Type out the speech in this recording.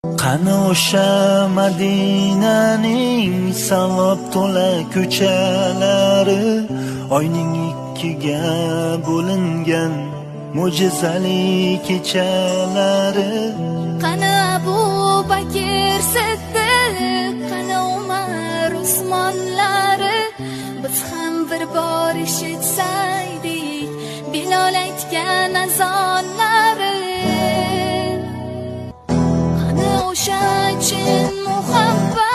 Qani o'sha Madinaning savob to'la ko'chalari, oyning ikkiga bo'lingan mo'jizali kechalari? Qani Abu Bakr Siddiq, qani Umar, Usmonlari? Biz ham bir bor eshitsaydik Bilol aytgan azonlari. Qani o'sha chin muhabbat?